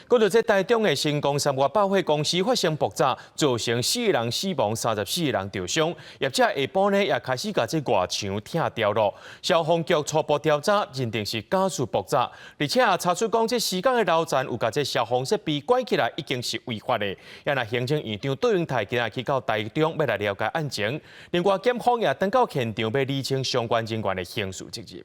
講到這台中的成功三越百貨公司發生爆炸，造成四个人死亡，34個人著傷。業者下晡呢也開始共這外牆拆掉囉。消防局初步調查認定是瓦斯爆炸，而且也查出講這施工的樓層有共這消防設備關起來，已經是違法的。也若行政院長杜英泰今仔去到台中，欲來了解案情。另外，檢方也轉到現場欲釐清相關人員的刑事責任。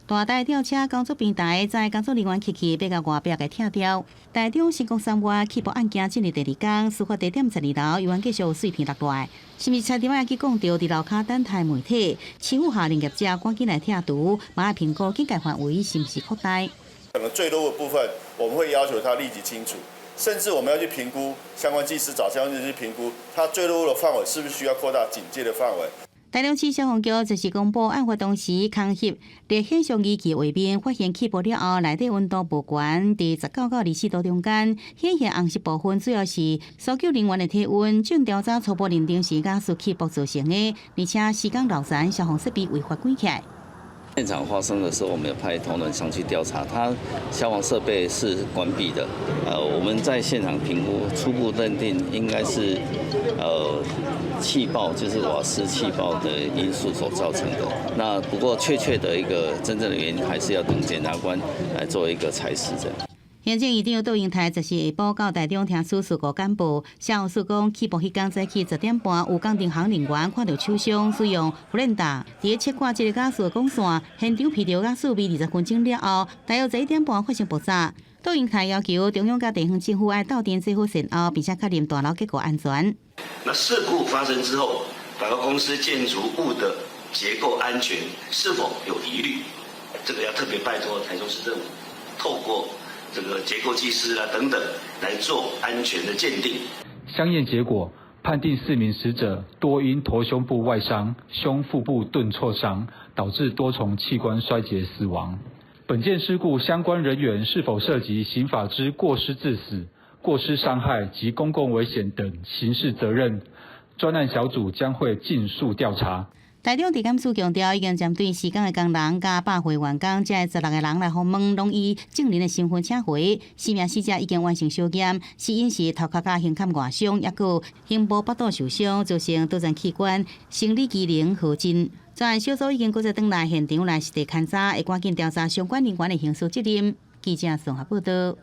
大台吊車工作平台載工作人員進去，欲共外壁共拆掉。台中成功三越氣爆案件進入第二工，事發地點12樓猶原繼續有碎片落來，是毋是差點仔去講著佇樓跤等待媒體，市府下令業者趕緊來拆除，嘛愛評估警戒範圍是毋是擴大。可能墜落的部分，我們會要求他立即清除，甚至我們要去評估相關技師找相關技師去評估，它墜落的範圍是不是需要擴大警戒的範圍。台中市消防局這時公布，案發當時空翕佇顯像儀器畫面發現氣爆了後，內底溫度無懸，佇19到24度中間，顯現紅色部分主要是搜救人員的體溫。經調查初步認定是瓦斯氣爆造成的，而且施工樓層消防設備違法關起來。現場發生的時候，我們有派同仁上去調查，他消防設備是關閉的。我們在現場評估，初步認定應該是氣爆，就是瓦斯氣爆的因素所造成的。那不過確切的一個真正的原因，還是要等檢察官來做一個裁釋這樣。行政院長杜英泰這時下晡到台中聽取事故簡報，消防署講氣爆彼工早起10點半，有工程行人員看著手傷，使用弗蘭達佇咧切割這个瓦斯的管線，現場聞著瓦斯味20分鐘了後，大約11點半發生爆炸。杜英泰要求中央佮地方政府愛鬥陣做好善後，並且確認大樓結構安全。那事故發生之後，百貨公司建築物的結構安全是否有疑慮？這個要特別拜託台中市政府，透過這個結構技師啊等等來做安全的鑑定。相驗結果判定四名死者多因頭胸部外傷、胸腹部鈍挫傷，導致多重器官衰竭死亡。本件事故相關人員是否涉及刑法之過失致死、過失傷害及公共危險等刑事責任，專案小組將會盡速調查。台中地檢署強調，已經針對施工的工人佮百貨員工，這16個人來訪問，攏以證人的身份請回。四名死者已經完成相驗，死因是頭殼佮胸坎外傷，抑閣胸部腹肚受傷，造成多層器官生理機能耗盡。專案小組已經閣再轉來現場來實地勘查，會趕緊調查相關人員的刑事責任。記者綜合報道。